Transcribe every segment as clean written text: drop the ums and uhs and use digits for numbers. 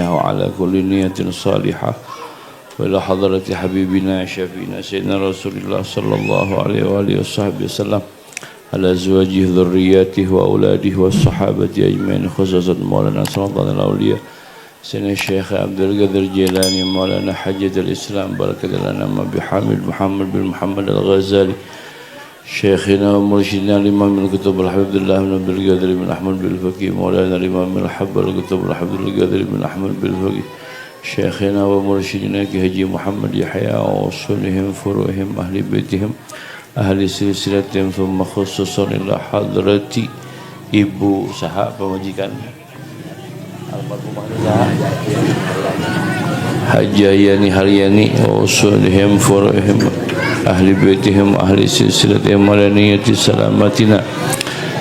صالحة وعلى كل نية صالحة وإلى حضرة حبيبنا شفينا سيدنا رسول الله صلى الله عليه وآله وصحبه وسلم على أزواجه ذرياته وأولاده والصحابة أجمعين، خصوصا مولانا سلطان الأولياء سيدنا الشيخ عبد القادر الجيلاني، مولانا حجة الإسلام، بركة لنا بحامد محمد بن محمد الغزالي، شيخنا ومرشدنا الإمام الكتب الحبيب عبد الله بن عبد القادر بن أحمد بن الفقيه، مولانا الإمام الحب الكتب الحبيب عبد القادر بن أحمد بن الفقيه، شيخنا ومرشدنا كهجي محمد يحيى وأصولهم فروعهم أهل بيتهم أهل سلسلتهم، ثم خصوصا إلى حضرة Ibu saha pamajikan almarhumah saha Hajah Yani Haryani wa usulihim furu'ihim ahli baitihim ahli silsilatihim wa niyati salamatina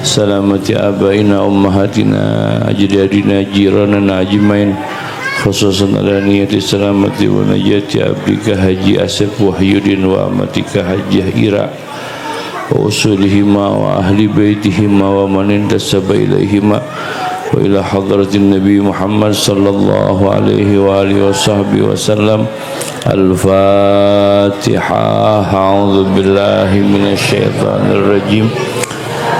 salamati abaina ummahatina ajdadina jiranana ajmain, khususan ala niyati salamati wa najati abdika Haji Asep Wahyudin wa amatika Hajah Ira wa usulihima wa ahli baitihima wa man intasaba ilaihima wa ila hadratin Nabi Muhammad sallallahu alaihi wa alihi wa sahbihi wa sallam. Al-Fatihah. A'udzu billahi minasyaitonir rajim.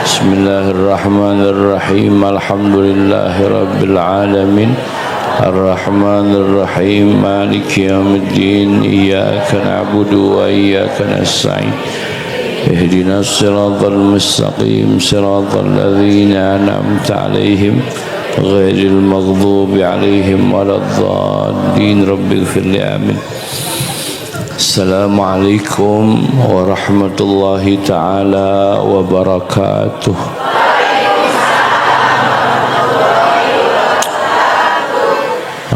Bismillahirrahmanirrahim. Alhamdulillahi rabbil alamin. Arrahmanir rahim. Maliki yaumiddin. Iyyaka na'budu wa iyyaka nasta'in. Ihdinas siratal mustaqim, siratal ladzina an'amta 'alaihim ghairil maghdubi 'alaihim waladdallin. Rabbighfirli, amin. Assalamualaikum warahmatullahi taala wabarakatuh.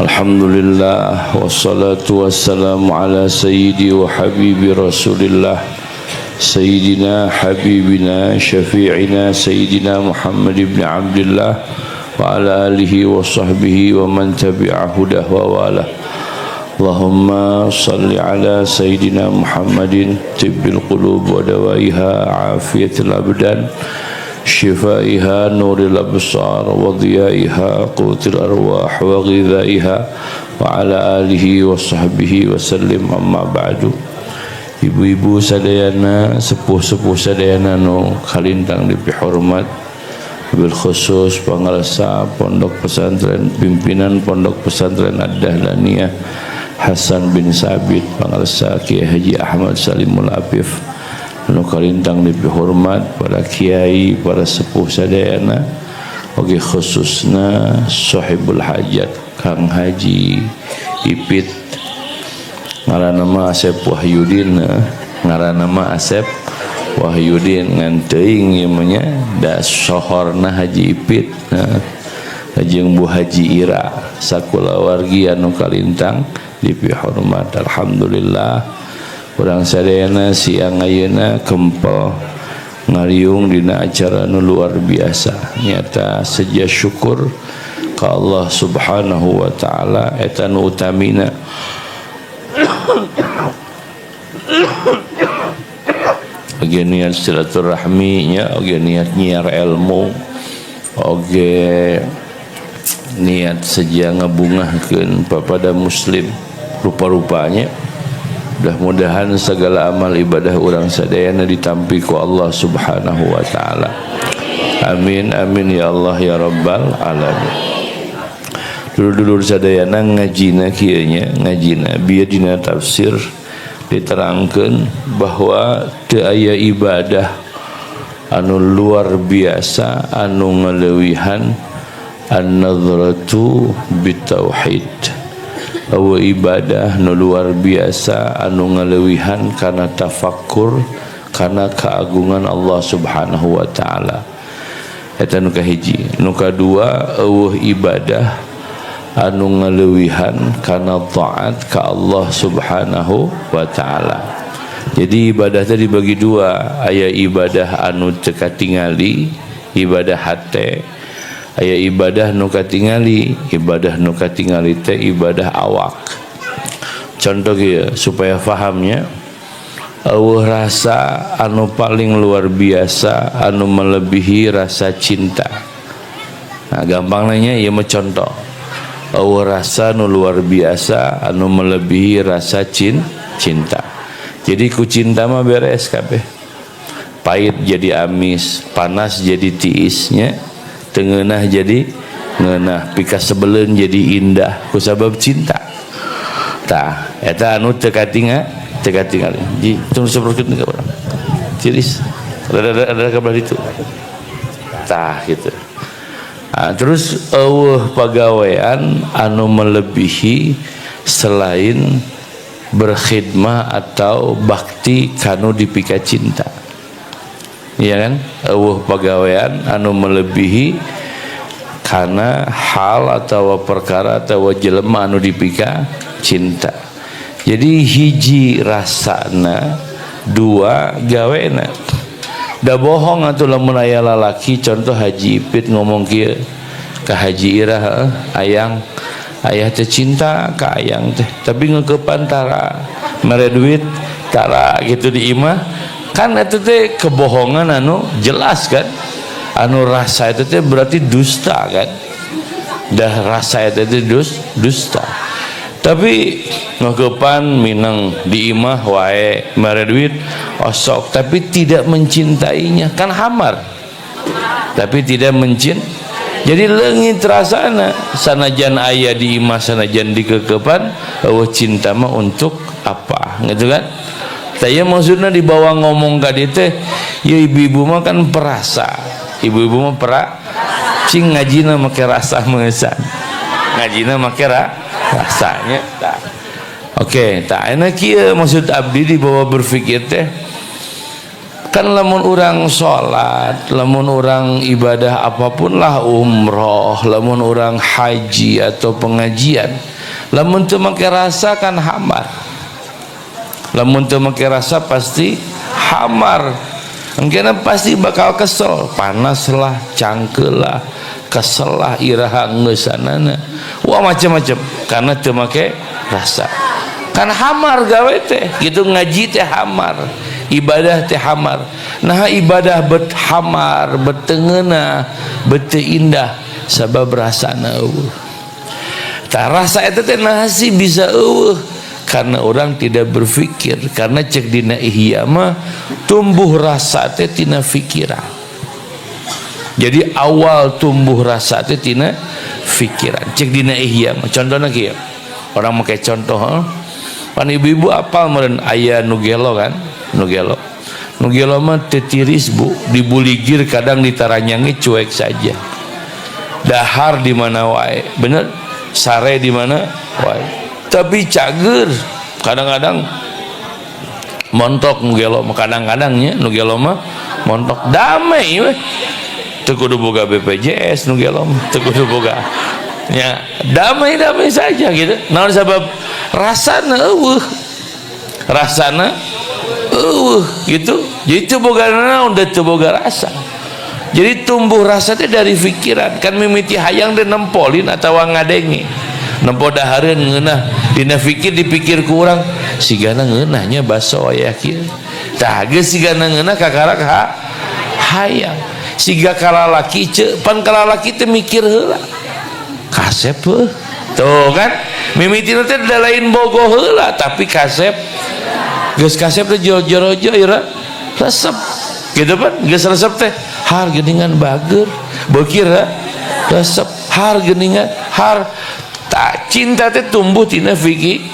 Alhamdulillah wassalatu wassalamu ala sayyidi wa habibi rasulillah sayyidina habibina syafi'ina sayyidina Muhammad ibn Abdullah wa ala alihi wa sahbihi wa man tabi'a hudah wa wala. Allahumma salli ala sayyidina Muhammadin tibbil qulub wa dawaiha afiyatil abdan shifaiha nuril absar wa diyaiha qutil arwah wa ghidhaiha wa ala alihi wa sahbihi wa sallim. Amma ba'du. Ibu-ibu sadayana, sepuh-sepuh sadayana nu kalintang dipihormat, bil khusus pangarsa pondok pesantren, pimpinan pondok pesantren Ad-Dahlaniyah Hasan bin Sabit, pangarsa Kiai Haji Ahmad Salimul Afif nu kalintang dipihormat, para kiai, para sepuh sadayana, oge khususna sahibul hajat Kang Haji Ipit, ngaranna mah Asep Wahyudin, ngaranna mah Asep Wahyudin ngan teuing ieu mah nya da sohorna Haji Ipit, jeung Bu Haji Ira sakulawargi anu kalintang dipihormat. Alhamdulillah urang sadayana siang ayeuna kempel ngariung dina acara nu luar biasa, nyata seja syukur ka Allah Subhanahu wa taala eta nu utamina. Oge niat silaturahmi nya, oge niat nyiar ilmu, oge niat seja ngabungahkeun papada muslim rupa-rupanya. Mudah-mudahan segala amal ibadah urang sadayana ditampi ku Allah Subhanahu wa taala. Amin amin ya Allah ya rabbal alamin. Dulur-dulur sadayana ngajina kieu nya, ngajina bieu dina tafsir diterangkeun bahwa teu aya ibadah anu luar biasa anu ngaleuwihan an-nazratu bitauhid. Awa ibadah nu luar biasa anu ngaleuwihan kana tafakkur kana keagungan Allah Subhanahu wa taala. Eta nu kahiji. Nu kadua, eueuh ibadah anu ngaleuwihan kana taat ka Allah Subhanahu wa taala. Jadi ibadah tadi dibagi dua, aya ibadah anu teu katingali, ibadah hate, aya ibadah nu katingali, ibadah nu katingali teh ibadah awak. Contoh kieu supaya fahamnya, eueuh rasa anu paling luar biasa anu melebihi rasa cinta. Nah, gampang nanya ieu mah contoh. Euweuh rasa nu luar biasa anu melebihi rasa cinta. Jadi ku cinta mah beres kabeh. Pahit jadi amis, panas jadi tiisnya, teu ngeunah jadi ngeunah, pikasebeleun jadi indah kusabab cinta. Tah, eta anu teu katinga, teu katingali. Ji, tunggu seperti ka urang. Tiris. Rada ka belah ditu. Tah gitu. Nah, terus euweuh pagawean anu melebihi selain berkhidmah atau bakti kanu dipika cinta. Iya kan? Euweuh pagawean anu melebihi karena hal atau perkara atau jelema anu dipika cinta. Jadi hiji rasana, dua gawena. Da bohong atuh lamun aya lalaki, contoh Haji Ipit ngomong kieu ka Haji Irah, "Ayang, ayah teh cinta ka ayang teh, tapi ngeukepan tara, mere duit tara," gitu di imah kan. Eta teh kebohongan anu jelas kan, anu rasa itu teh berarti dusta kan. Dah rasa itu teh dusta. Tapi ngeukepan mineng di imah wae, mere duit osok, tapi tidak mencintainya kan hamar. Tapi tidak jadi leungit rasana. Sanajan aya di imah, sanajan dikekepan, euweuh cinta mah untuk apa gitu kan. Saya maksudnya dibawa ngomong ka dieu teh ya, ibu-ibu mah kan perasa, ibu-ibu mah cing ngajina make rasa meusan, ngajina make rasanya. Tah, oke, tah enak kieu maksud abdi dibawa berpikir teh kan, lamun orang sholat, lamun orang ibadah apapun lah, umroh, lamun orang haji atau pengajian, lamun teu make rasa kan hamar. Lamun teu make rasa pasti hamar. Engkena pasti bakal kesel, panas lah, cangkeul lah, kesel lah, iraha ngeusanana, wah macam-macam karena teu make rasa. Kan hamar gawe teh gitu, ngaji teh hamar, ibadah teh hamar. Nah, ibadah bet hamar, bet teu ngeunah, bet teu indah sabab rasana euweuh. Tah, rasa eta teh naha sih bisa euweuh? Karena orang tidak berpikir. Karena cek dina Ihya mah, tumbuh rasa teh tina pikiran. Jadi awal tumbuh rasa teh tina pikiran, cek dina Ihya mah. Contohnya kieu, orang make contoh, huh? Pan ibu-ibu apal meureun aya nu gelo kan, nu gelo. Nu gelo mah teu tiris, Bu, dibuligir kadang ditaranyangi cuek saja. Dahar di mana wae, bener, sare di mana wae, tapi cager. Kadang-kadang montok nu gelo mah, kadang-kadangnya nu gelo mah montok, damai we, teu kudu boga BPJS nu gelo mah, teu kudu boga ya, damai-damai saja gitu. Naon sebab? Rasana euweuh, rasana euweuh gitu. Jadi teu boga naon, da teu boga rasa. Jadi tumbuh rasa teh dari pikiran kan. Mimiti hayang teh nempolin atawa ngadenge, nempo dahareun ngeunah, dina pikir dipikir ku urang sigana ngeunahnya baso aya kieu. Tah, geus sigana ngeunah, kakarak ha hayang. Siga kalalaki ce pan, kalalaki teh mikir heula, kasep heuh. Tuh kan, mimitina teh da lain bogoh heula, tapi kasep. Geus kasep teh jero-jero ira resep gitu pan. Geus resep teh har geuningan bager, beukir resep, har geuningan har. Tak cinta teh tumbuh tina fikir.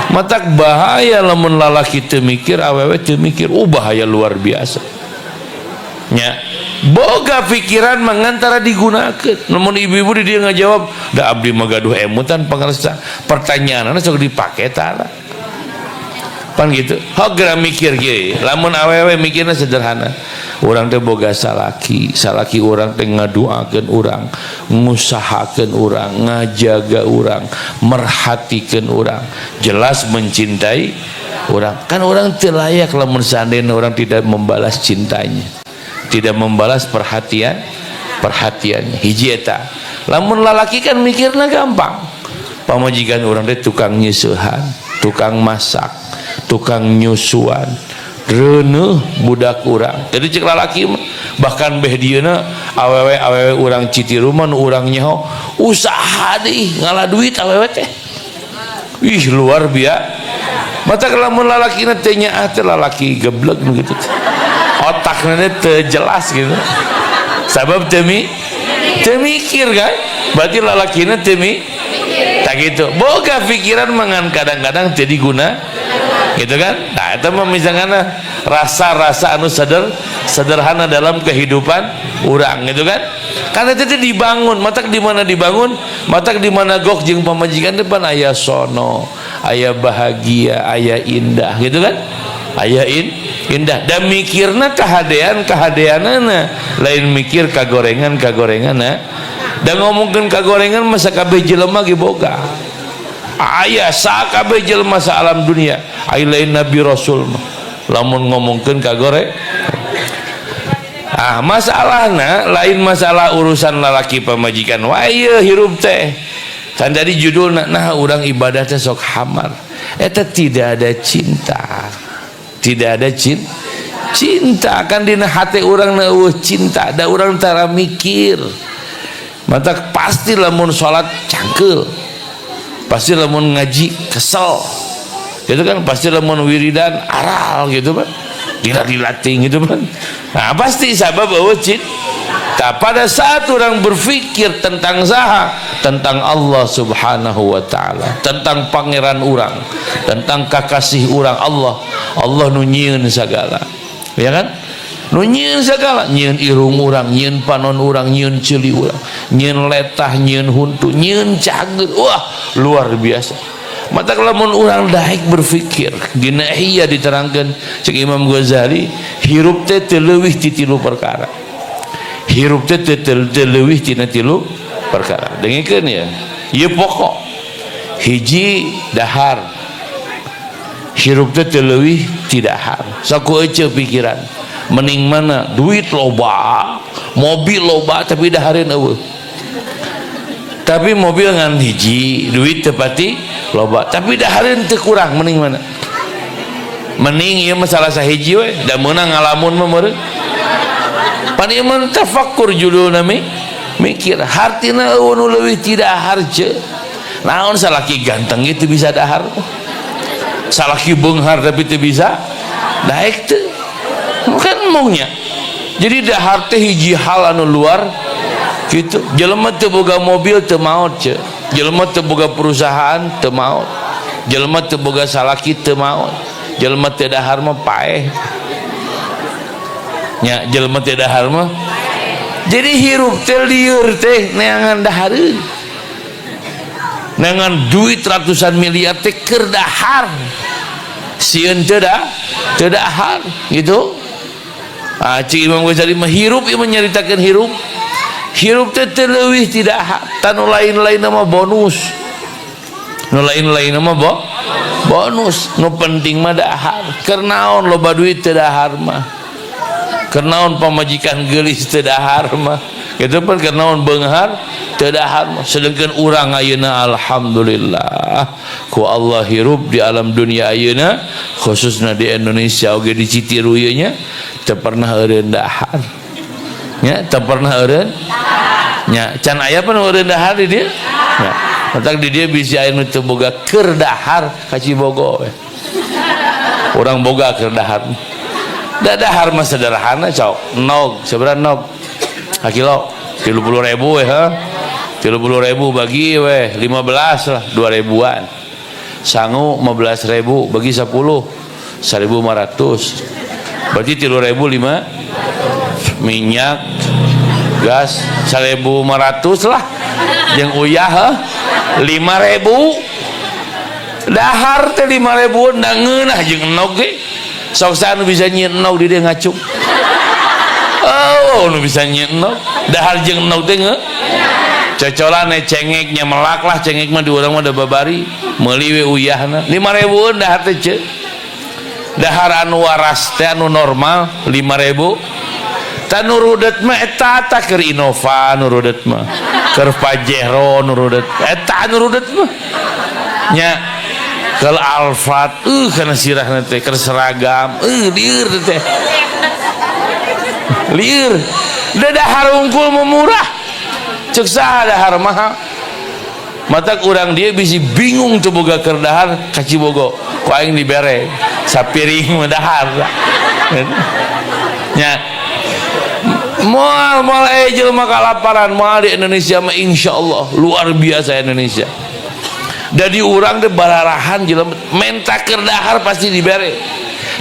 Matak bahaya lamun lalaki teu mikir, awewe teu mikir. Oh, bahaya luar biasa nya. Boga pikiran mangantara digunakan. Namun ibu-ibu di dia ngajawab, "Da abdi mah gaduh emutan pangarsa." Pertanyaanna sok dipake tara pan gitu. Hogra mikir kieu, lamun awewe mikirna sederhana, urang teh boga salaki, salaki urang teh ngaduakeun urang, ngusahakeun urang, ngajaga urang, merhatikeun urang, jelas mencintai urang. Kan urang teu layak lamun seandainya orang tidak membalas cintanya, tidak membalas perhatiannya. Hiji eta. Lamun lalaki kan mikirna gampang, pamajikan urang teh tukang nyeusehan, tukang masak, tukang nyusuan, reuneuh budak urang. Jadi cek lalaki mah bahkan beh dieuna Awewe-awewe urang Citiru mah nu urang nyaho usaha deui ngala duit awewe teh. Ih luar biasa. Mata lamun lalakina teh nyaah teh lalaki geblek nu kitu teh. Otakna teh jelas gitu. Sabab teu mikir kan? Berarti lalakina teu tak gitu. Boga pikiran mangan kadang-kadang teu diguna gitu kan? Nah, itu mah misalkan rasa-rasa anu sederhana dalam kehidupan urang gitu kan? Karena itu dibangun, matak di mana dibangun, matak di mana gok jeung pamajikan depan aya sono, aya bahagia, aya indah gitu kan? Aya indah dan mikirna kahadean kahadeanana, lain mikir kagorengan kagorenganna. Dan ngomongkeun kagorengan masa kabeh jelema ge boga. Aya sakabeh jelema sa alam dunia, aya lain nabi rasul mah. Lamun ngomongkeun kagore. Ah, masalahna lain masalah urusan lalaki pamajikan wae hirup teh. Kan tadi judulna nah urang ibadah teh sok hamar. Eta tidak ada cinta. Tidak ada cinta kan dina hate urang na eueuh cinta, da urang tara mikir. Mata pasti lamun salat cangkeul. Pasti lamun ngaji kesel. Gitu kan, pasti lamun wiridan aral gitu kan. Dilatih gitu kan. Nah, pasti sabab eueuh cinta. Pada saat orang berpikir tentang saha, tentang Allah Subhanahu wa taala, tentang pangeran urang, tentang kakasih urang Allah, Allah nu nyieun sagala. Ya kan? Nu nyieun sagala, nyieun irung urang, nyieun panon urang, nyieun ceuli urang, nyieun letah, nyieun huntu, nyieun cager. Wah, luar biasa. Mata lamun urang daek berpikir dina Ihya diterangkan cek Imam Ghazali, hirup teh teu leuwih ti tilu perkara. Hirup teh teu leuwih tina tilu perkara. Dengekeun ya. Ieu pokok. Hiji dahar. Hirup teh teu leuwih ti dahar. Saku ece pikiran. Mending mana duit loba, mobil loba tapi dahareun eueuh. Tapi mobil ngan hiji, duit tepati loba, tapi dahareun teu kurang, mending mana? Mending ieu mah salah sahiji we, da meunang ngalamun mah meureun. Pan ieu mah tafakur judulna mikir, hartina eueuh nu leuwih ti dahar ce. Naon salaki ganteng gitu bisa dahar. Salaki beunghar tapi teu bisa daek teu. Kan maunya. Jadi dahar teh hiji hal anu luar gitu. Jelema teu boga mobil teu maot ce. Jelema teu boga perusahaan teu maot. Jelema teu boga salaki teu maot. Jelema teu dahar mah paeh. Nya jelema teu dahar mah. Jadi hirup teh lieur teh neangan dahareun. Neangan duit ratusan miliar teh keur dahar. Sieun teu dahar gitu. Ah, cik Imam Ghazali mah hirup ieu nyaritakeun hirup. Hirup teh teu leuwih ti dahar, tanu lain-lain mah bonus. Nu lain-lain mah bonus, nu penting mah dahar. Keur naon loba duit teu dahar mah. Keur naon pamajikan geulis teu dahar mah. Kitu pun keur naon beunghar teu dahar mah. Sedengkeun urang ayeuna alhamdulillah ku Allah hirup di alam dunia ayeuna, khususna di Indonesia oge di Citiru ieu nya teu pernah eureun dahar. Nya teu pernah eureun. Nya can aya pan eureun dahar di dieu. Nya matak di dieu bisi aya nu teu boga keur dahar ka Cibogo we. Urang boga keur dahar. Da dahar mah sederhana cok. Nog sabaraha nog? Hakilo 30.000 we ha. 30.000 bagi we 15 lah 2.000-an. Sangu 15.000 bagi 10 1.500. Berarti 3.005 minyak gas 1.500 lah jeung uyah heuh 5.000 dahar teh 5.000 da ngeunah jeung enog ge sok saha nu bisa nyieun enog di dieu ngacung. Oh nu bisa nyieun enog dahar jeung enog teh cocolan cengek nya melak lah cengek mah di urang mah da babari meuli we uyahna 5.000 dahar teh ce. Dahar anu waras teh anu normal 5.000. Tanu rudet mah eta ta keur Innova nu rudet mah. Keur Pajero nu rudet. Eta anu rudet mah. Nya kalau Alphard kana sirahna teh keur seragam lieur teh. Lieur. Da dahar unggul murah. Cek saha dahar mahal. Mata urang dia bisi bingung tuh boga keur dahar ka Cibogo. Ku aing dibere sapiring mah dahar. Nya. Moal moal jelema kalaparan moal di Indonesia mah, insyaallah luar biasa Indonesia. Jadi urang teh bararahan jelema menta keur dahar pasti dibere.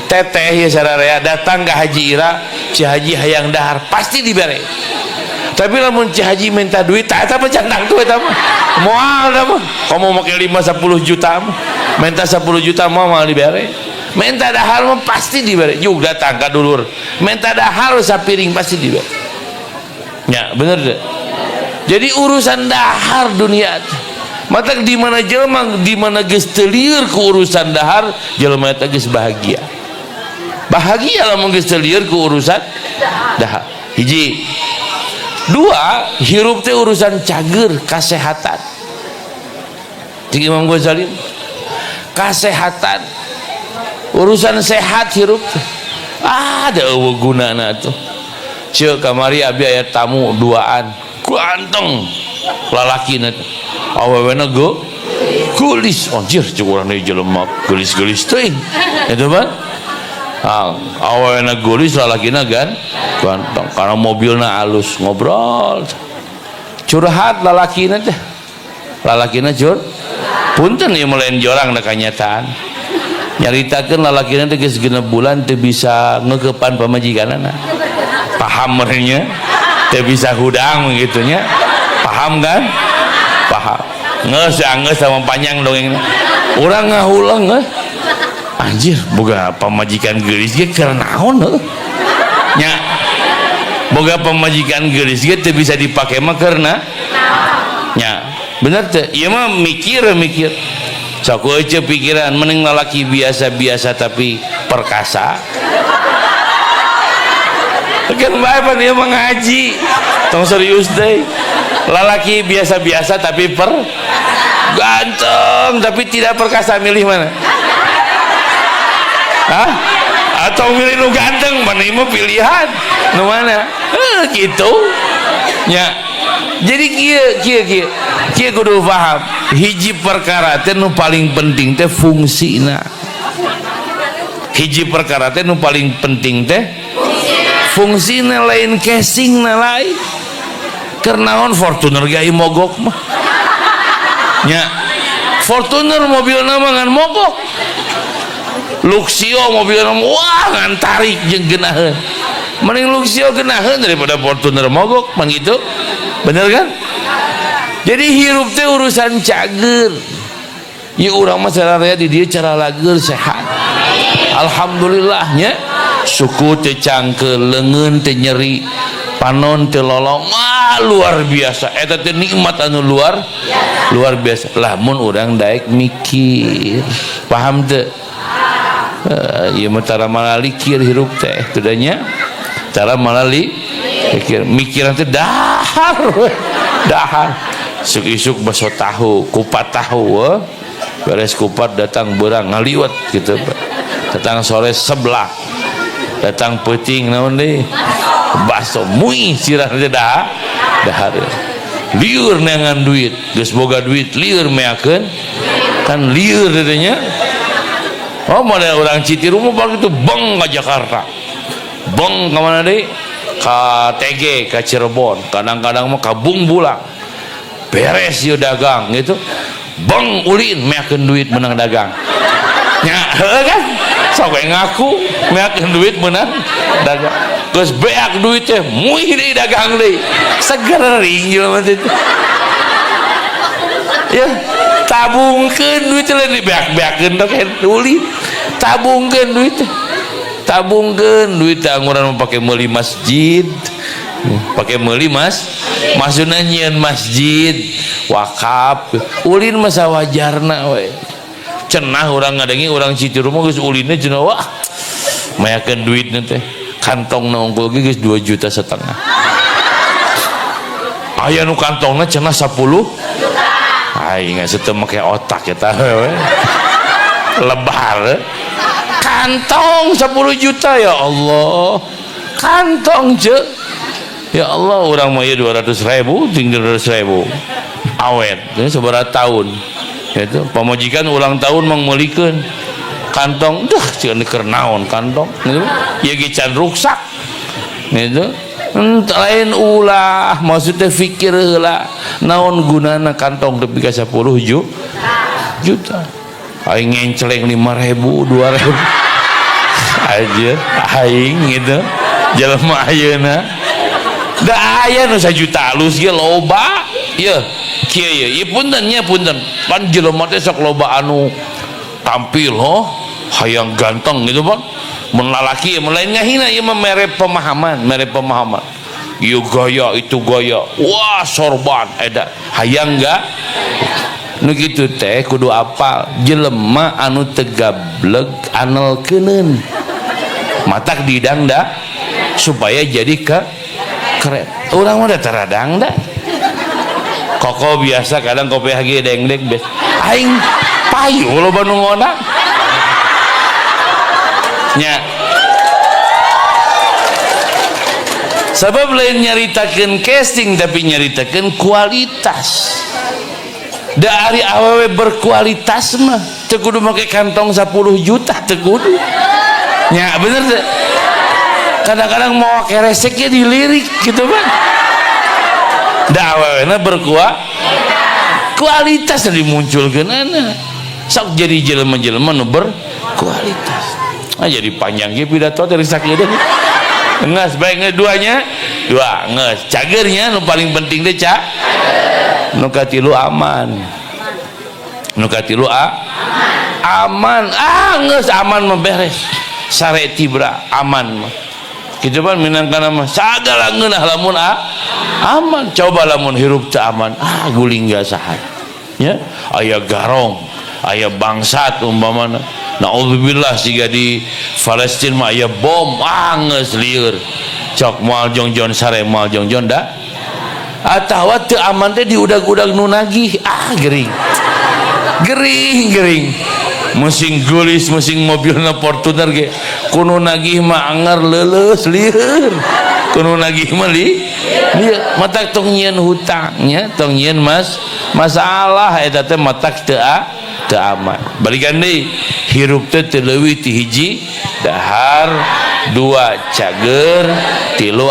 Teteh ya sararea datang ke Haji Ira, Ci Haji hayang dahar pasti dibere. Tapi lamun Ci Haji minta duit, tak eta mah candang tuh eta mah. Moal da mah. Kamu make 5 10 juta mah. Minta 10 juta mah moal dibere. Minta dahar mah pasti dibere. Juga datang ka dulur. Minta dahar sapiring pasti dibere. Ya, bener deh. Jadi urusan dahar dunia mata di mana jelema di mana geus teu lieur ku urusan dahar, jelema eta geus bahagia. Bahagia lamun geus teu lieur ku urusan dahar. Hiji. Dua, hirup teh urusan cager kasehatan. Cik Imam Ghazali, kasehatan. Urusan sehat hirup teh. Ah, da eueuh gunana tuh. Ceuk kamari abi aya tamu duaan, ganteng lalakina teh. Awewena ge geulis. Anjir, cek urang deui jelema geulis-geulis teuing. Itu ban? Ah, awewena geulis, lalakina gan ganteng. Karena mobilna alus, ngobrol. Curhat lalakina teh. Lalakina cur. Punten ieu mah lain jorang da kanyataan. Nyaritakeun lalakina teh geus 6 bulan teu bisa ngeukepan pamajikanana. Paham merenya? Teu bisa hudang gitu nya. Paham kan? Paham. Geus geus sama panjang dongengna. Urang ngahulang geus. Anjir, boga pamajikan geulis ge keur naon heuh. Nya. Boga pamajikan geulis ge teu bisa dipake mah karena nya. Bener teu? Ieu mah mikir-mikir. Sok euceuh pikiran mending lalaki biasa-biasa tapi perkasa. Kan bae pan ieu mah ngaji. Tong serius deui. Lalaki biasa-biasa tapi per ganteng tapi tidak perkasa, milih mana? Hah? Atau milih nu ganteng, mana ieu mah pilihan nu mana? Gitu. Nya. Jadi kieu kieu kieu. Kieu kudu paham. Hiji perkara teh nu paling penting teh fungsina. Hiji perkara teh nu paling penting teh fungsina, lain casingna lain. Keur naon Fortuner ge aya mogok mah. Nya. Fortuner mobilna mah ngan mogok. Luxio mobilna wah ngan tarik jeung geunaheun. Mending Luxio geunaheun daripada Fortuner mogok, mah gitu. Bener kan? Jadi hirup teh urusan cager. Ya urang mah sararea di dieu cara lager sehat. Alhamdulillahnya suku teu cangkeul, leungeun teu nyeri, panon teu lolong. Wah, luar biasa. Eta teh nikmat anu luar luar biasa. Lamun urang daek mikir. Paham teu? Ieu mah tara malalikir hirup teh, tudanya. Tara malali mikir, mikiran teh dahar we. Dahar. Isuk-isuk baso tahu, kupat tahu, we. Beres kupat datang berang ngaliwet gitu. Datang sore sebelah. Datang peuting naon deui? Baso mui sirah teh dah. Dahar. Lieur neangan duit, geus boga duit lieur meakeun. Kan lieur teh nya. Oh, model orang Citiru mah begitu beng ke Jakarta. Beng ke mana deui? Ka TG, ka Cirebon. Kadang-kadang mah ka Bungbulang. Beres ieu dagang gitu. Beng ulin meakeun duit menang dagang. Nya, heuh kan? Sok we ngaku meakeun duit menang dagang. Geus beak duit teh, muih deui dagang deui. Seger ring jelema teh. Ya, tabungkeun duit teh lain dibeak-beakeun teh ulin. Tabungkeun duit teh. Tabungkeun duit teh anguran mah pake meuli masjid. Pake meuli mas, maksudna nyieun masjid, wakaf. Ulin mah sawajarna we. Cenah urang ngadengi urang Citiru mah geus ulinna cenah wah. Mayakeun duitna teh. Kantongna unggul ge geus 2,5 juta. Aya nu kantongna cenah 10 juta. Aing geus teu make otak eta we. Lebar. Kantong 10 juta ya Allah. Kantong je. Ya Allah, urang mah ieu 200.000, tinggal 200.000. Awet, ya, sabaraha tahun. Gitu. Pamajikan ulang tahun mangmeulikeun kantong, duh cieun keur naon kantong gitu. Ieu ge can ruksak. Gitu. Lain ulah, maksudnya fikir heula naon gunana kantong nepi ka 10 juta. Aing ngenceleng 5.000, 2.000. Aja aing gitu. Jelema ayeuna da aya nu sajuta alus ge loba. Ye, kieu ye, ieu punten nya punten. Pan jelema teh sok loba anu tampil ho, hayang ganteng gitu pan. Mun lalaki mun lain ngahina ieu mah mere pemahaman, mere pemahaman. Ieu gaya itu gaya. Wah, sorban eta hayang enggak? Nu kitu teh kudu apal jelema anu teu gableg anelkeuneun. Matak didang da supaya jadi ke keren. Urang mah da teradang da. Koko biasa kadang kopi hagi dengdeng bes. Aing payu loba nu ngona. Nya. Sabab lain nyaritakeun casting tapi nyaritakeun kualitas. Da ari awewe berkualitas mah teu kudu make kantong 10 juta teu kudu. Nya bener teu? Kadang-kadang mau kereseknya dilirik gitu kan. Da awewena berkualitas dimunculkeun ana. Sok jadi jelema-jelema nu berkualitas. Ah jadi panjang ge pidato dari sakieu deui. Nges baik duanya dua nges cagernya nu paling penting teh cak nu katilu aman. Nu katilu aman. Ah nges aman mah beres. Sare tibra aman mah. Kitu pan minangkana mah sagala ngeunah lamun aman. Coba lamun hirup teu aman, ah guling gasahan. Ya, aya garong, aya bangsat umpamana. Naudzubillah siga di Palestina mah aya bom, ah geus lieur. Cok moal jongjon sare moal jongjon da. Atawa teu aman teh diudag-udag nu nagih, ah gering. Gering gering. Musing gulis, musing mobilna Fortuner ge kuno nagih mah anger leuleus lieur. Kuno nagih mah lieur. Matak tong nyieun hutang nya, tong nyieun masalah eta teh matak teu aman. Balikan deui, hirup teh teu leuwih ti hiji dahar, dua cager, tilu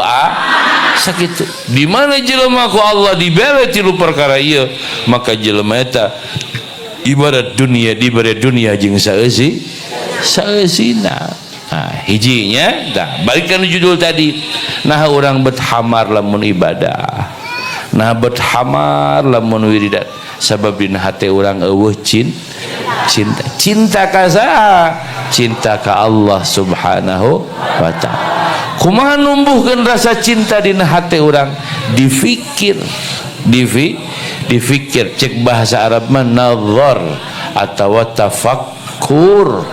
sakitu. Di mana jelema ku Allah dibere tilu perkara ieu, maka jelema eta ibarat dunia diberi dunia jeung saeusi saeusina. Nah, hijinya tah balikan judul tadi. Nah urang bet hamar lamun ibadah, nah bet hamar lamun wiridan, sabab dina hate urang eueuh cinta. Cinta ka saha? Cinta ka Allah Subhanahu wa taala. Kumaha numbuhkeun rasa cinta dina hate urang? Difikir, difikir cek bahasa Arab mah nazar atawa tafakkur.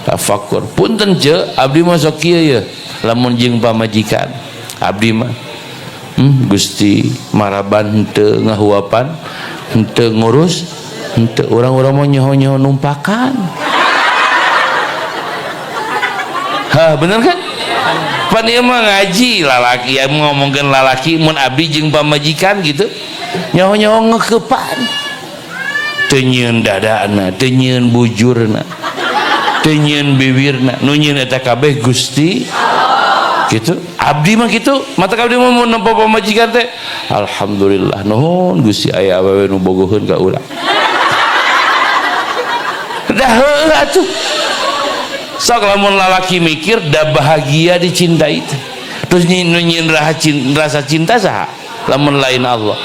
Tafakkur punten je abdi mah sok kieu ye lamun jeung pamajikan abdi mah Gusti maraban henteu ngahuapan henteu ngurus henteu urang-urang mah nyoho-nyoho numpakan. Hah bener kan? Pan ieu mah ngaji lalaki ya ngomongkeun lalaki mun abdi jeung pamajikan gitu nyaho-nyaho ngekepan teu nyieun dadana teu nyieun bujurna teu nyieun bibirna nu nyieun eta kabeh Gusti gitu. Abdi mah kitu mata abdi mah mun nempo pamajikan teh alhamdulillah nuhun Gusti aya awewe nu bogoheun ka urang. Dah heueuh atuh sok lamun lalaki mikir da bahagia dicintai teh terus nu nyieun rasa cinta saha lamun lain Allah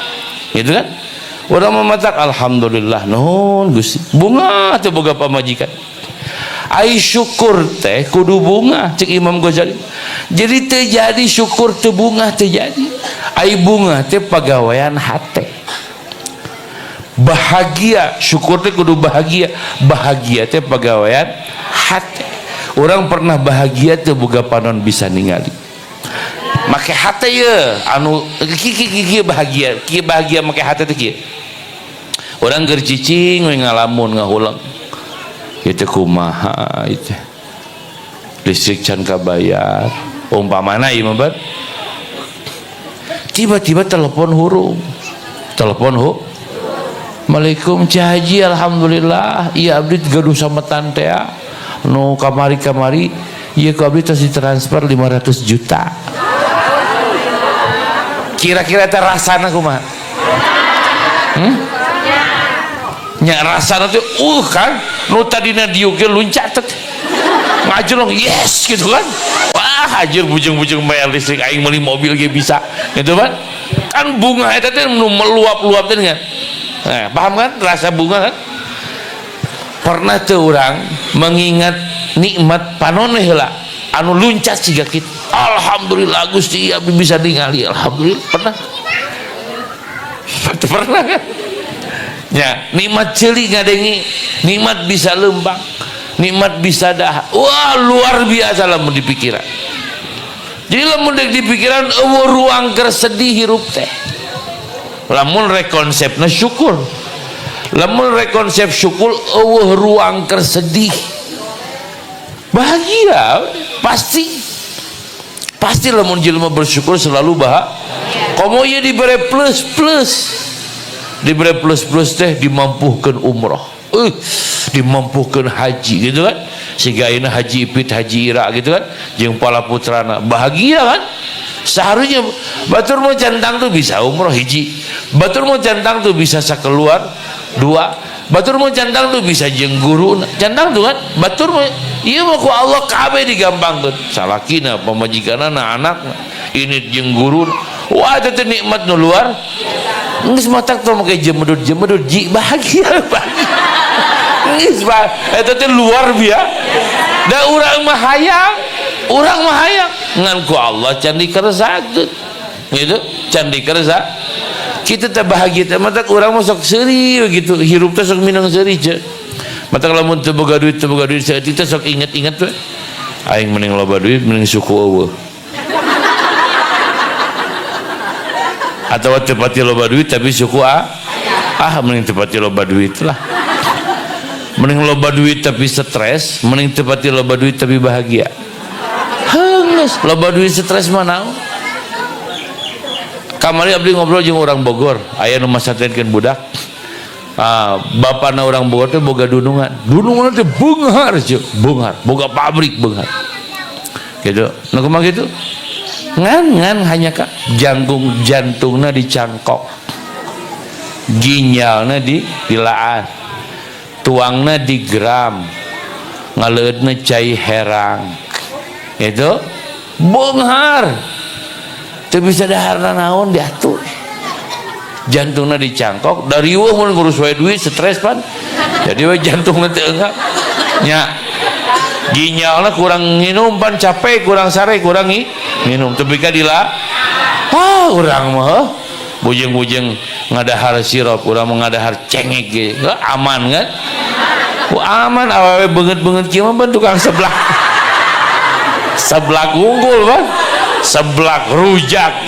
gitu kan. Urang mematak alhamdulillah nuhun Gusti bunga teh boga pamajikan. Ai syukur teh kudu bunga cek Imam Ghazali. Jadi teu jadi syukur teu bunga teu jadi. Ai bunga teh pagawean hate. Bahagia syukur teh kudu bahagia. Bahagia teh pagawean hate. Urang pernah bahagia teu boga panon bisa ningali. Make hate ye anu kieu bahagia, kieu bahagia make hate teh kieu. Urang keur cicing we ngalamun ngahuleng. Itu kumaha itu. Listrik can kabayar. Umpamana ieu mah. Tiba-tiba telepon hurung. Telepon hu. Assalamualaikum Cah Haji, alhamdulillah iya abdi gaduh sametan teh nu kamari-kamari ieu ku abdi tos ditransfer 500 juta. Kira-kira teh rasana kumaha? Nya rasana teh kan nu tadina diuk ge luncat teh. Ngajlong yes gitu kan. Wah anjir bujeng-bujeng bayar listrik aing meuli mobil ge bisa gitu kan. Kan bunga eta teh nu meluap-luap teh kan. Nah, paham kan rasa bunga kan? Pernah tuh orang mengingat nikmat panone heula anu luncat siga kitu. Alhamdulillah Gusti abdi bisa ningali, alhamdulillah. Pernah? Pernah kan? Ya, nikmat ceuli ngadengi, nikmat bisa lembang, nikmat bisa dah. Wah, luar biasa lamun dipikiran. Jadi lamun dek dipikiran eueuh ruang keur sedih hirup teh. Lamun rek konsepna syukur. Lamun rek konsep syukur eueuh ruang keur sedih. Bahagia pasti. Pasti lamun jelema bersyukur selalu bahagia. Komo ieu dibere plus plus. Dibere plus plus teh dimampuhkeun umroh. Dimampuhkeun haji gitu kan. Sehingga ayeuna Haji Ipit, Haji Ira gitu kan, jeung pala putrana bahagia kan. Seharusnya batur mau centang tuh bisa umroh hiji, batur mau centang tuh bisa sakeluar dua, batur mau centang tuh bisa jeung guru centang tuh kan. Batur mau ieu mah ku Allah kabeh digampangkeun, salakina, pamajikanana, anakna, ini jeung guru. Wah eta teh nikmat nu luar. Geus matak teh make jemedut-jemedut ji bahagia bahagia. Geus eta teh luar biasa. Da urang mah hayang, urang mah hayang ngan ku Allah can dikersakeun. Gitu, can dikersa. Kita teh bahagia teh matak urang mah sok seuri gitu, hirup teh sok minang seuri ce. Matak lamun teu boga duit, teu boga duit saeutik teh sok inget-inget we. Aing mending loba duit mending suku eueuh. Atau teu pati loba duit tapi suku ah mending teu pati loba duit lah. Mending loba duit tapi stres, mending teu pati loba duit tapi bahagia. Heungeus, loba duit stres mah naon? Kamari abdi ngobrol jeung urang Bogor, aya nu masantrenkeun budak. Bapana urang Bogor teh boga dunungan. Dunungan teh beunghar ceuk, beunghar, boga pabrik beunghar. Gitu. Nu kumaha kitu? Ngan hanya ka jangkung jantungna dicangkok. Ginjalna dilaan. Tuangna digeram. Ngaleutna cai herang. Gitu. Beunghar. Teu bisa daharna naon diatur. Jantungna dicangkok, dari riweuh mun ngurus wae duit stres pan. Jadi we jantungna teu enggak. Nya. Ginjalna kurang nginum pan capek, kurang sare, kurang nginum teu ka dila. Ah urang mah bujeng-bujeng ngadahar sirup, urang mah ngadahar cengek ge. Aman kan? Wah, aman awewe beungeut-beungeut kieu mah tukang seblak. Seblak unggul pan. Seblak rujak.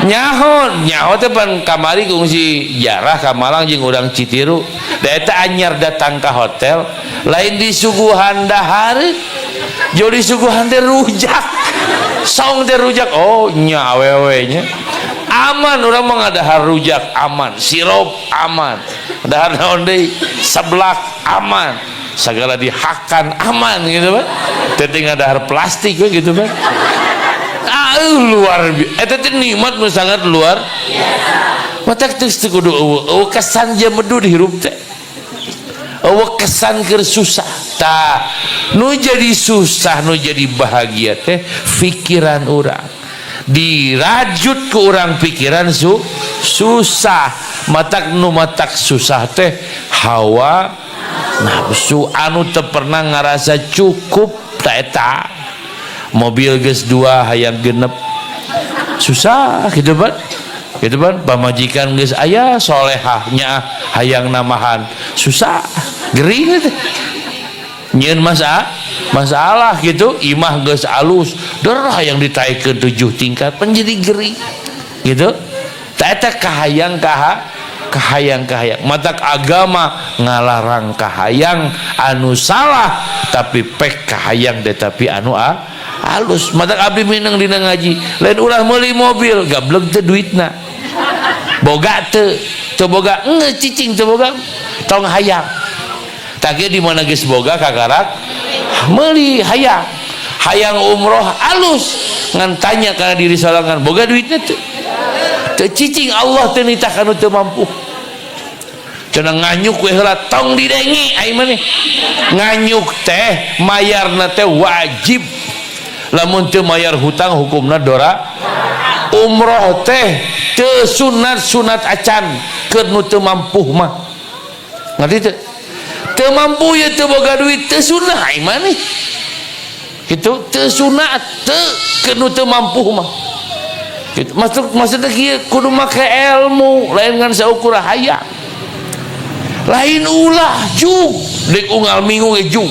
Nyaho, nyaho teh pan kamari kungsi jarah ka Malang jeung urang Citiru. Da eta anyar datang ka hotel, lain disuguhan dahar, jauh disuguhan teh rujak. Saung teh rujak. Oh, nya awewe nya. Aman urang mah ngadahar rujak aman, sirup aman. Dahar naon deui? Seblak aman. Segala dihakan aman gitu kan. Teh ngadahar plastik we gitu kan. Luar biasa. Eta teh nikmat nu sangat luar biasa. Matak teu kudu eueuh kesan jemedu di hirup teh. Eueuh kesan keur susah. Tah, nu jadi susah, nu jadi bahagia teh pikiran urang. Dirajut ke urang pikiran susah. Matak nu matak susah teh hawa nafsu anu teu pernah ngarasa cukup ta eta. Mobil geus dua hayang genep susah gitu pan, gitu pan. Pamajikan geus aya solehahnya hayang namahan susah gering gitu nyieun masalah gitu. Imah geus alus der hayang ditaikeun 7 tingkat pan jadi gering gitu. Ta eta kahayang kahayang kahayang matak agama ngalarang kahayang anu salah tapi pek kahayang tetapi anu Halus matak abdi mineng dina ngaji lain ulah meuli mobil gablek teu duitna boga teu teu boga enggeus cicing teu boga tong hayang tah di mana geus boga kakarak meuli hayang hayang umroh alus ngan tanya kana diri sorangan boga duitna teu teu cicing Allah teu nitah kanu teu mampu cenah nganyuk we heula tong didengi ai maneh nganyuk teh mayarna teh wajib lamun teu mayar hutang hukumna dora umroh teh teu sunat sunat acan keur nu teu mampu mah ngerti teu teu mampu ye teu boga duit teu sunah ai maneh gitu teu sunat teu keur nu teu mampu mah gitu maksudnya kieu kudu make ilmu lain ngan saukur hayang lain ulah jug dek unggal minggu ge jug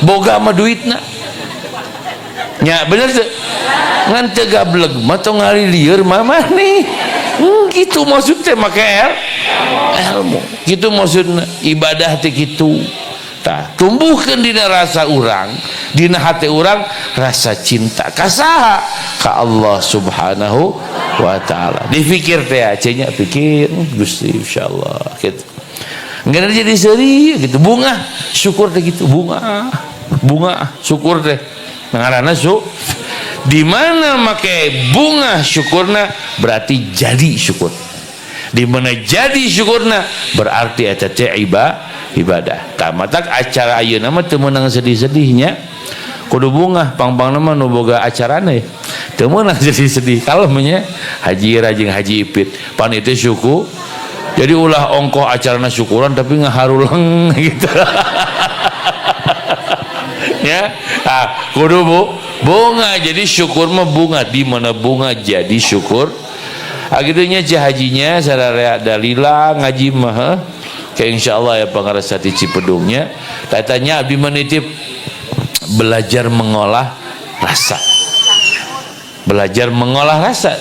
boga mah duitna nya bener teu ngan teu gableg mah tong ngalilieur mah maneh gitu maksudnya make ilmu gitu maksudna ibadah teh kitu tah tumbuhkeun dina rasa urang dina hati urang rasa cinta ka saha ka Allah Subhanahu wa taala dipikir teh nya pikir Gusti insyaallah gitu nggak jadi seuri gitu bunga syukur teh gitu bunga bunga syukur teh ngaranna su di mana make bunga syukurna berarti jadi syukur di mana jadi syukurna berarti eta teh ibadah tah matak acara ayeuna mah teu meunang sedih-sedihnya kudu bunga pang-pangna mah nu boga acarana teu meunang sedih-sedih kalem nya Haji Rajing Haji Ipit pan itu syukur jadi ulah ongkoh acarana syukuran tapi ngaharuleng gitu ya ah kudu bu bunga jadi syukur mah bunga di mana bunga jadi syukur akhirnya hajinya sararea dalila ngaji mah kayak insyaallah ya pangarsa ti Cipedungnya tanya abdi menitip belajar mengolah rasa belajar mengolah rasa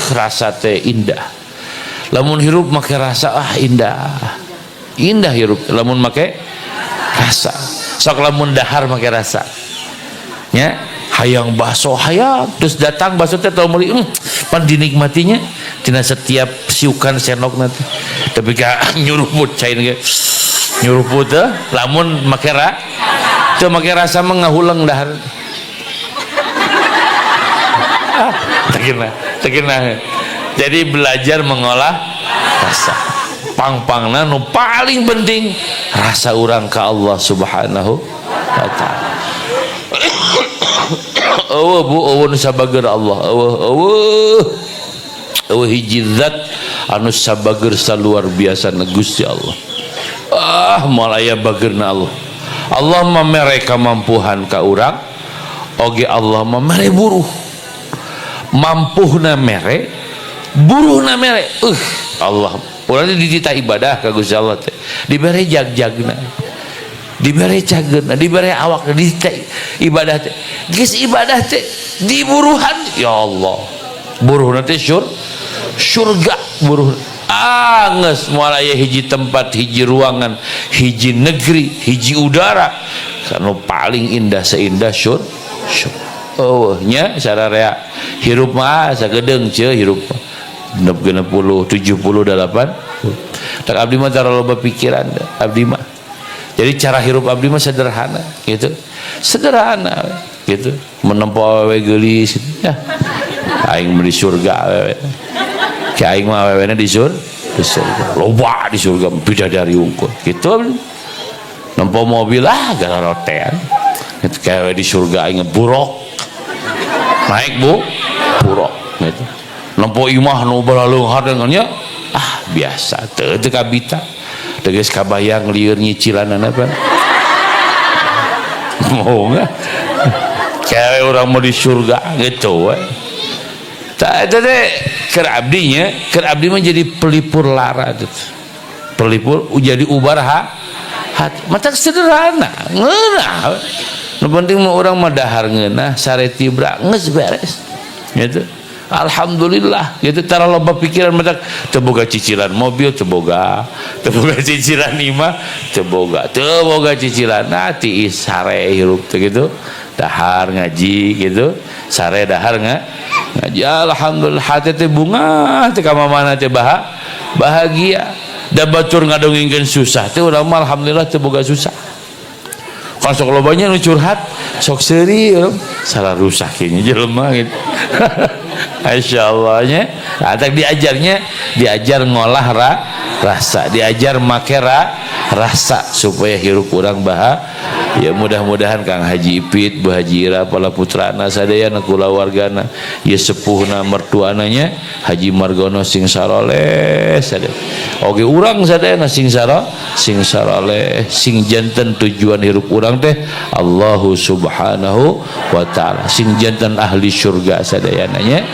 rasa teh indah lamun hirup make rasa ah indah indah hirup lamun make rasa sok lamun dahar make rasa nya hayang bakso hayang terus datang bakso teh tau meuli pan dinikmatinya tina setiap siukan senok nanti tapi ka nyuruput cain ge nyuruput teh lamun make ra teu make rasa mah ngahuleng dahar teginah jadi belajar mengolah rasa pang-pangna nu paling penting rasa urang ka Allah Subhanahu wa taala. Eueuh bu eueuh nu sabager Allah eueuh eueuh eueuh hiji zat anu sabager saluar biasa na Gusti Allah ah moal aya bagerna Allah Allah mamere kamampuhan ka urang oge Allah mamere buruh mampuhna mere buruhna mere Allah urang dititah ibadah ka Gusti Allah teh dibere jag-jagna dibere cageurna dibere awakna dititah ibadah teh geus ibadah teh diburuhan ya Allah buruhna teh surga buruh geus moal aya hiji tempat hiji ruangan hiji negeri hiji udara anu paling indah seindah surga eueuh nya sararea hirup mah sagedeung ceu hirup 60 70 8 tak abdi mah tara loba pikiran abdi mah jadi cara hirup abdi mah sederhana gitu sederhana gitu menempo awewe geulis ya aing mah di surga awewe ki aing mah awewena di surga loba di surga bidadari unggul gitu nempo mobil ah gararotean gitu kayak di surga aing buruk naik bu buruk gitu nempo imah nu balaleunghar dengannya ah biasa teu teu kabita teu geus kabayang lieur nyicilanana apa mau enggak kayak orang mau di surga gitu we tah eta teh keur abdinya keur abdi mah jadi pelipur lara gitu pelipur jadi ubar hati mata sederhana ngeunah nu penting mah urang mah dahar ngeunah sare tibra geus beres gitu alhamdulillah gitu tara loba pikiran mata teu boga cicilan mobil teu boga cicilan imah teu boga cicilan nah tiis sare hirup teh gitu Dahar ngaji gitu, sare dahar ngaji. Alhamdulillah hati teh bunga teh ka mana teh bahagia. Da batur ngadongengkeun susah teh urang mah alhamdulillah teu boga susah. Kan sok lobanya nu curhat, sok seuri salah rusak kayaknya jelema gitu. Masya Allah nya. Nah, diajarnya diajar ngolah rasa, diajar make rasa supaya hirup urang bahagia. Ya mudah-mudahan Kang Haji Ipit, Bu Haji Ira, para putrana sadayana, kulawargana, ya sepuhna, mertuananya Haji Margono sing saroleh sadaya. Oge urang sadayana sing saroleh, sing janten tujuan hirup urang teh Allahu Subhanahu wa taala. Sing janten ahli surga sadayana nya.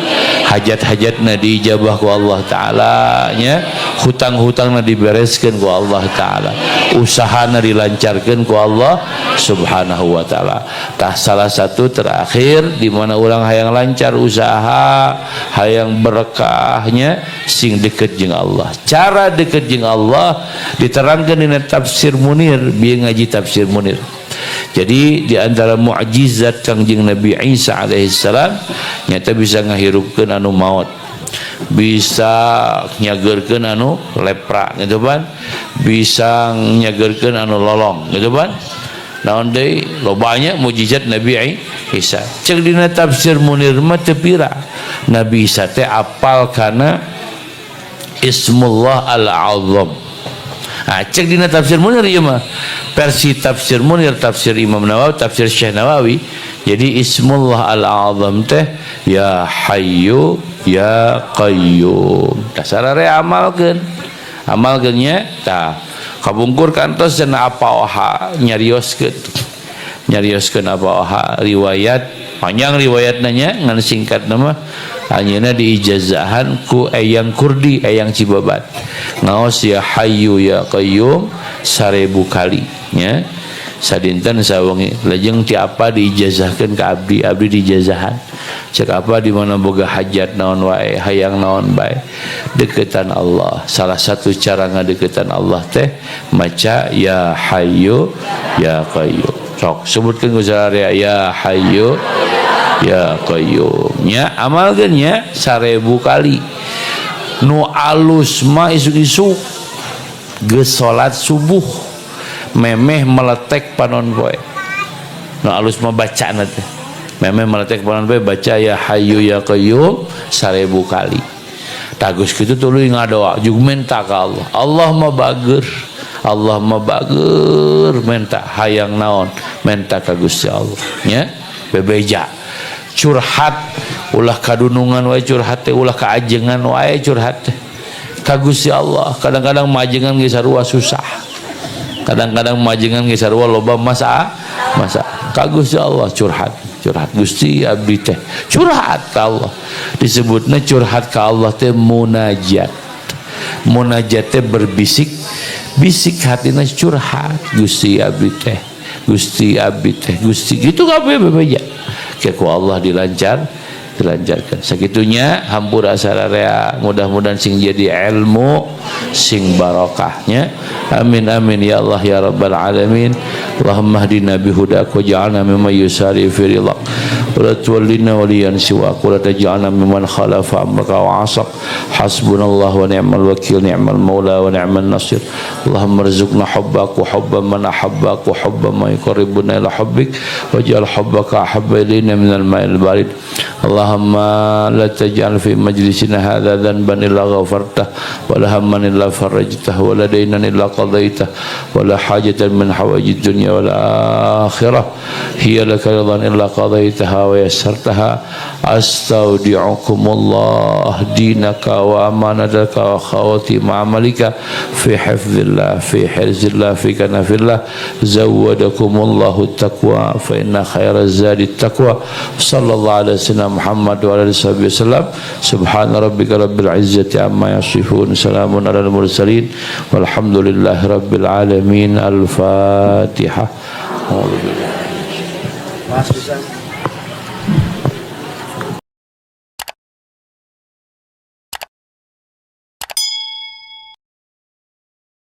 Hajat-hajatna diijabah ku Allah taala nya, hutang-hutangna dibereskeun ku Allah taala, usahana dilancarkeun ku Allah Subhanahu wa taala. Tah, salah satu terakhir di mana urang hayang lancar usaha, hayang berkahnya, sing deket jeung Allah. Cara deket jeung Allah diterangkan dina tafsir Munir, bieu ngaji tafsir Munir. Jadi di antara mukjizat Kangjeng Nabi Isa alaihissalam nyata bisa ngahirupkeun anu maut, bisa nyageurkeun anu lepra gitu kan, bisa nyageurkeun anu lolong gitu kan. Naon deui, lobanya mukjizat Nabi Isa. Cek dina tafsir Munir mah teu pira Nabi Isa teh apal kana Ismullah Al-Azam. Nah, cek dina tafsir Munir ieu mah versi tafsir Munir, tafsir Imam Nawawi, tafsir Syekh Nawawi. Jadi Ismullah Al-Azam teh ya Hayyu ya Qayyum. Tah, sarare amalkeun, amalkeun nya. Tah, kabungkur kantos cenah apa oha nyarioskeun, nyarioskeun apa oha riwayat panjang, riwayat nanya ngan singkat nama anjeunna diijazahan ku Eyang Kurdi, Eyang Cibabat, ngaos ya Hayyu ya Qayyum 1000 kali nya sadinten sawengi. Lajeng ti apa diijazahkeun ka abdi, abdi diijazahan. Cek apa di mana boga hajat naon wae, hayang naon bae, deketan Allah. Salah satu cara ngadeketan Allah teh maca ya Hayyu ya Qayyum. Sok sebutkeun ku sararea, ya Hayyu ya Qayyum nya, amalkeun nya 1000 kali. Nu alus mah isuk-isuk geus salat subuh, memeh meletek panon poe. Nu alus mah bacana teh memeh meletek panon poe baca ya Hayyu ya Qayyum 1000 kali. Tagus kitu tuluy ngadoa jeung minta ka Allah. Allah mah bager, Allah mah bager, minta hayang naon minta ka Gusti Allah nya, bebeja curhat, ulah kadunungan wae curhat teh, ulah kaajengan wae curhat teh ka Gusti Allah. Kadang-kadang majengan geus sarua susah, kadang-kadang majengan geus sarua loba masa. Ka Gusti Allah curhat, curhat, Gusti abdi teh curhat ka Allah. Disebutna curhat ka Allah teh munajat. Munajat teh berbisik bisik hatina, curhat, Gusti abdi teh, Gusti abdi teh, Gusti gitu kabeh bebeja ku Allah dilancarkan. Sakitunya, hampura sararea, mudah-mudahan sing jadi ilmu sing barokahnya. Amin amin ya Allah ya rabbal alamin. Allahumma hdina bihudak waj'alna mimman yusari fi ridhak wa la tuwallina waliyan siwak wa la taj'alna mimman khalafa amraka wa asak. Hasbunallah wa ni'mal wakil, ni'mal maula wa ni'man nasir. Allahumma rzuqna hubbak wa hubba man ahabbak wa hubba ma yuqarribuna ila hubbik waj'al hubbaka ahabba ilayna minal ma'il barid. Allahumma la taj'al fi majlisina hadha dhanban illa ghafartah wa la hamman illa farajtah wa la daynan illa qadaytah wa la hajatan min hawaijid dunya wal akhirah hiya laka ridhan illa qadaytaha wa yassartaha. Astaudi'ukumullah dinaka wa amanataka wa khawatim amalika fi hifzillah, fi hirzillah, fi kanafillah. Zawwadakumullahu taqwa fa inna khairaz zadi taqwa. Sallallahu alaihi wasallam Muhammad wa alihi wasallam. Subhana rabbika rabbil izzati amma yasifun, salamun alal mursalin, walhamdulillahi rabbil alamin. Al-fatihah. Mas bisa.